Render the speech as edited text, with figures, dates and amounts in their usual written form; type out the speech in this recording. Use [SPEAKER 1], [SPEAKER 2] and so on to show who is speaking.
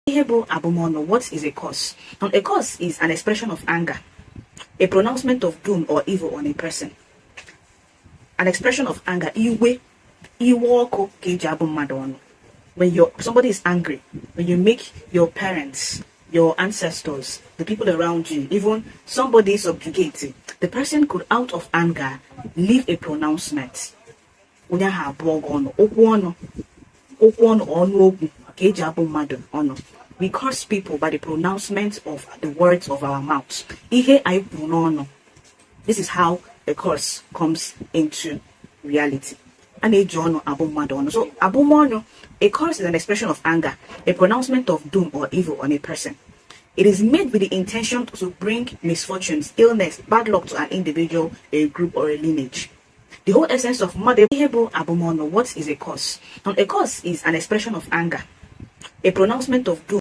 [SPEAKER 1] Igbo abumono, what is a curse? Now, a curse is an expression of anger, a pronouncement of doom or evil on a person. An expression of anger. When somebody is angry, when you make your parents, your ancestors, the people around you, even somebody subjugated, the person could, out of anger, leave a pronouncement. We curse people by the pronouncement of the words of our mouths. This is how a curse comes into reality. So abumono, a curse is an expression of anger, a pronouncement of doom or evil on a person. It is made with the intention to bring misfortunes, illness, bad luck to an individual, a group, or a lineage. The whole essence of Igbo abumono, what is a curse? Now, a curse is an expression of anger, a pronouncement of doom.